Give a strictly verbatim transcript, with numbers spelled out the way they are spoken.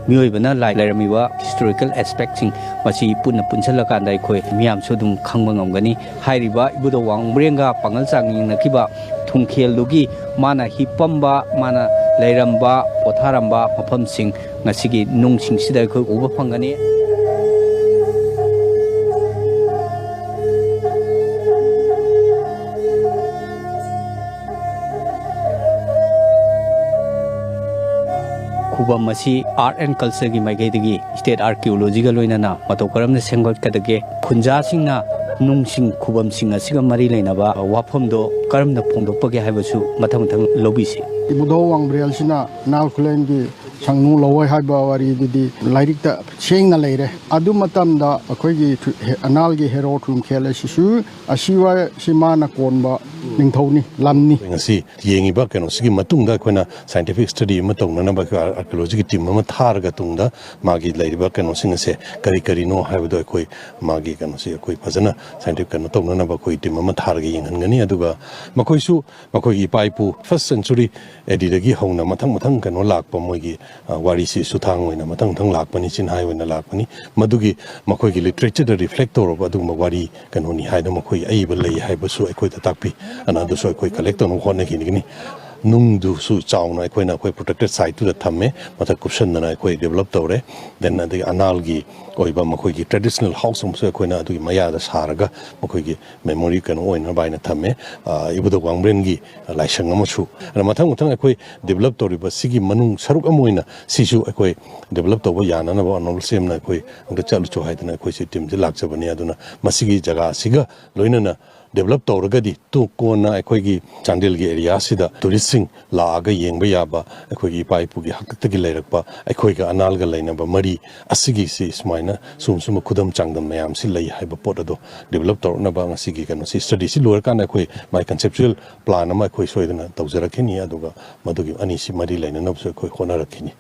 ꯃꯤꯑꯣꯏꯕꯅ ꯂꯥꯏ ꯂꯩꯔꯝꯃꯤꯕ ꯍꯤꯁꯇꯣꯔꯤꯀꯦꯜ ꯑꯦꯁꯄꯦꯛꯁꯤꯡ ꯃꯁꯤ ꯄꯨꯟꯅ ꯄꯨꯟꯁꯤꯜꯂꯀꯥꯟꯗ ꯑꯩꯈꯣꯏ ꯃꯤꯌꯥꯝꯁꯨ ꯑꯗꯨꯝ ꯈꯪꯕ ꯉꯝꯒꯅꯤ꯫ ꯍꯥꯏꯔꯤꯕ ꯏꯕꯨꯙꯧ ꯋꯥꯡꯕ꯭ꯔꯦꯟꯒ ꯄꯥꯡꯒꯜ ꯆꯥꯡꯌꯦꯡꯅꯈꯤꯕ ꯊꯨꯡꯈꯦꯜꯗꯨꯒꯤ ꯃꯥꯅ ꯍꯤꯞꯄꯝꯕ, ꯃꯥꯅ ꯂꯩꯔꯝꯕ, ꯄꯣꯊꯥꯔꯝꯕ ꯃꯐꯝꯁꯤꯡ ꯉꯁꯤꯒꯤ ꯅꯨꯡꯁꯤꯡꯁꯤꯗ ꯑꯩꯈꯣꯏ ꯎꯕ ꯐꯪꯒꯅꯤ꯫ ꯈꯨꯕꯝ ꯑꯁꯤ ꯑꯥꯔꯠ ꯑꯦꯟ ꯀꯜꯆꯔꯒꯤ ꯃꯥꯏꯀꯩꯗꯒꯤ ꯁ꯭ꯇꯦꯠ ꯑꯥꯔꯀꯤꯑꯣꯂꯣꯖꯤꯒ ꯂꯣꯏꯅꯅ ꯃꯇꯧ ꯀꯔꯝꯅ ꯁꯦꯝꯒꯠꯀꯗꯒꯦ, ꯈꯨꯟꯖꯥꯁꯤꯡꯅ ꯅꯨꯡꯁꯤꯡ ꯈꯨꯕꯝꯁꯤꯡ ꯑꯁꯤꯒ ꯃꯔꯤ ꯂꯩꯅꯕ ꯋꯥꯐꯝꯗꯣ ꯀꯔꯝꯅ ꯐꯣꯡꯗꯣꯛꯄꯒꯦ ꯍꯥꯏꯕꯁꯨ ꯃꯊꯪ ꯃꯊꯪ ꯂꯧꯕꯤꯁꯤ꯫ ꯏꯕꯨꯙꯧ ꯋꯥꯡꯕ꯭ꯔꯦꯜꯁꯤꯅ ꯅꯥꯜ ꯈꯨꯂꯦꯟꯒꯤ ꯁꯪꯅꯨ ꯂꯧꯋꯣꯏ ꯍꯥꯏꯕ ꯋꯥꯔꯤꯗꯨꯗꯤ ꯂꯥꯏꯔꯤꯛꯇ ꯁꯦꯡꯅ ꯂꯩꯔꯦ꯫ ꯑꯗꯨ ꯃꯇꯝꯗ ꯑꯩꯈꯣꯏꯒꯤ ꯊꯨ-, ꯍꯦ-, ꯑꯅꯥꯜꯒꯤ ꯍꯦꯔꯣ ꯊꯨꯡꯈꯦꯜ ꯑꯁꯤꯁꯨ ꯑꯁꯤꯋꯥꯁꯤ ꯃꯥꯅ ꯀꯣꯟꯕ ꯅꯤꯡꯊꯧꯅꯤ, ꯂꯝꯅꯤ꯫ ꯉꯁꯤ ꯌꯦꯡꯉꯤꯕ ꯀꯩꯅꯣꯁꯤꯒꯤ ꯃꯇꯨꯡꯗ ꯑꯩꯈꯣꯏꯅ ꯁꯥꯏꯟꯇꯤꯐꯤꯛ ꯁ꯭ꯇꯗꯤ ꯑꯃ ꯇꯧꯅꯅꯕ ꯑꯩꯈꯣꯏ ꯑꯥꯔꯀꯤꯑꯣꯂꯣꯖꯤꯒꯤ ꯇꯤꯝ ꯑꯃ ꯊꯥꯔꯒ ꯇꯨꯡꯗ ꯃꯥꯒꯤ ꯂꯩꯔꯤꯕ ꯀꯩꯅꯣꯁꯤꯡ ꯑꯁꯦ ꯀꯔꯤ ꯀꯔꯤꯅꯣ ꯍꯥꯏꯕꯗꯣ ꯑꯩꯈꯣꯏ ꯃꯥꯒꯤ ꯀꯩꯅꯣꯁꯤ ꯑꯩꯈꯣꯏ ꯐꯖꯅ ꯁꯥꯏꯟꯇꯤꯐꯤꯛ ꯀꯩꯅꯣ ꯇꯧꯅꯅꯕ ꯑꯩꯈꯣꯏ ꯇꯤꯝ ꯑꯃ ꯊꯥꯔꯒ ꯌꯦꯡꯍꯟꯒꯅꯤ꯫ ꯑꯗꯨꯒ ꯃꯈꯣꯏꯁꯨ ꯃꯈꯣꯏꯒꯤ ꯏꯄꯥ ꯏꯄꯨ ꯐꯥꯔꯁ ꯁꯦꯟꯆꯨꯔꯤ ꯑꯦ ꯗꯤꯗꯒꯤ ꯍꯧꯅ ꯃꯊꯪ ꯃꯊꯪ ꯀꯩꯅꯣ ꯂꯥꯛꯄ ꯃꯣꯏꯒꯤ, ꯑ, ꯋꯥꯔꯤꯁꯤ ꯁꯨꯊꯥꯡ ꯑꯣꯏꯅ ꯃꯊꯪ ꯃꯊꯪ ꯂꯥꯛꯄꯅꯤ, ꯆꯤꯟꯍꯥꯏ ꯑꯣꯏꯅ ꯂꯥꯛꯄꯅꯤ꯫ ꯃꯗꯨꯒꯤ ꯃꯈꯣꯏꯒꯤ ꯂꯤꯇꯔꯦꯆꯔꯗ ꯔꯤꯐ꯭ꯂꯦꯛ ꯇꯧꯔꯕ ꯑꯗꯨꯒꯨꯝꯕ ꯋꯥꯔꯤ ꯀꯩꯅꯣꯅꯤ ꯍꯥꯏꯗꯅ ꯃꯈꯣꯏ ꯑꯏꯕ ꯂꯩ ꯍꯥꯏꯕꯁꯨ ꯑꯩꯈꯣꯏꯗ ꯇꯥꯛꯄꯤ꯫ ꯑꯅ ꯑꯗꯨꯁꯨ ꯑꯩꯈꯣꯏ ꯀꯂꯦꯛ ꯇꯧꯅꯕ ꯍꯣꯠꯅꯈꯤꯒꯅꯤ꯫ ꯅꯨꯡꯗꯨꯁꯨ ꯆꯥꯎꯅ ꯑꯩꯈꯣꯏꯅ ꯑꯩꯈꯣꯏ ꯄ꯭ꯔꯣꯇꯦꯛꯇꯦꯠ ꯁꯥꯏꯠꯇꯨꯗ ꯊꯝꯃꯦ, ꯃꯊꯛ ꯀꯨꯞꯁꯟꯗꯅ ꯑꯩꯈꯣꯏ ꯗꯤꯕꯂꯞ ꯇꯧꯔꯦ꯫ ꯗꯦꯟ ꯑꯗꯒꯤ ꯑꯅꯥꯜꯒꯤ ꯑꯣꯏꯕ ꯃꯈꯣꯏꯒꯤ ꯇ꯭ꯔꯦꯗꯤꯁꯅꯦꯜ ꯍꯥꯎꯁ ꯑꯃꯁꯨ ꯑꯩꯈꯣꯏꯅ ꯑꯗꯨꯒꯤ ꯃꯌꯥꯗ ꯁꯥꯔꯒ ꯃꯈꯣꯏꯒꯤ ꯃꯦꯃꯣꯔꯤ ꯀꯩꯅꯣ ꯑꯣꯏꯅꯕ ꯍꯥꯏꯅ ꯊꯝꯃꯦ꯫ ꯑ, ꯏꯕꯨꯙꯧ ꯋꯥꯡꯕ꯭ꯔꯦꯟꯒꯤ ꯂꯥꯏꯁꯪ ꯑꯃꯁꯨ꯫ ꯑꯗ ꯃꯊꯪ ꯃꯊꯪ ꯑꯩꯈꯣꯏ ꯗꯤꯕꯂꯞ ꯇꯧꯔꯤꯕ ꯁꯤꯒꯤ ꯃꯅꯨꯡ ꯁꯔꯨꯛ ꯑꯃ ꯑꯣꯏꯅ ꯁꯤꯁꯨ ꯑꯩꯈꯣꯏ ꯗꯤꯕꯂꯞ ꯇꯧꯕ ꯌꯥꯅꯅꯕ ꯑꯣꯅꯔꯦꯕꯜ ꯁꯤ ꯑꯦꯝꯅ ꯑꯩꯈꯣꯏ ꯑꯝꯇ ꯆꯠꯂꯨꯆꯣ ꯍꯥꯏꯗꯅ ꯑꯩꯈꯣꯏꯁꯤ ꯇꯤꯝꯁꯤ ꯂꯥꯛꯆꯕꯅꯤ꯫ ꯑꯗꯨꯅ ꯃꯁꯤꯒꯤ ꯖꯒꯥꯁꯤꯒ ꯂꯣꯏꯅꯅ ꯗꯤꯕꯂꯞ ꯇꯧꯔꯒꯗꯤ ꯇꯨ ꯀꯣꯟꯅ ꯑꯩꯈꯣꯏꯒꯤ ꯆꯥꯟꯗꯦꯜꯒꯤ ꯑꯦꯔꯤꯌꯥꯁꯤꯗ ꯇꯨꯔꯤꯁꯁꯤꯡ ꯂꯥꯛꯑꯒ ꯌꯦꯡꯕ ꯌꯥꯕ, ꯑꯩꯈꯣꯏꯒꯤ ꯏꯄꯥ ꯏꯄꯨꯒꯤ ꯍꯥꯛꯇꯛꯇꯒꯤ ꯂꯩꯔꯛꯄ, ꯑꯩꯈꯣꯏꯒ ꯑꯅꯥꯜꯒ ꯂꯩꯅꯕ ꯃꯔꯤ ꯑꯁꯤꯒꯤꯁꯤ ꯁꯨꯃꯥꯏꯅ ꯁꯨꯝ ꯁꯨꯝꯕ ꯈꯨꯗꯝ ꯆꯥꯡꯗꯝ ꯃꯌꯥꯝꯁꯤ ꯂꯩ ꯍꯥꯏꯕ ꯄꯣꯠ ꯑꯗꯣ ꯗꯤꯕꯂꯞ ꯇꯧꯔꯛꯅꯕ ꯉꯁꯤꯒꯤ ꯀꯩꯅꯣꯁꯤ, ꯁ꯭ꯇꯗꯤꯁꯤ ꯂꯣꯏꯔꯀꯥꯟꯗ ꯑꯩꯈꯣꯏ ꯃꯥꯏ ꯀꯟꯁꯦꯞꯆꯨꯋꯦꯜ ꯄ꯭ꯂꯥꯟ ꯑꯃ ꯑꯩꯈꯣꯏ ꯁꯣꯏꯗꯅ ꯇꯧꯖꯔꯛꯈꯤꯅꯤ꯫ ꯑꯗꯨꯒ ꯃꯗꯨꯒꯤ ꯑꯅꯤꯁꯤ ꯃꯔꯤ ꯂꯩꯅꯅꯕꯁꯨ ꯑꯩꯈꯣꯏ ꯍꯣꯠꯅꯔꯛꯈꯤꯅꯤ꯫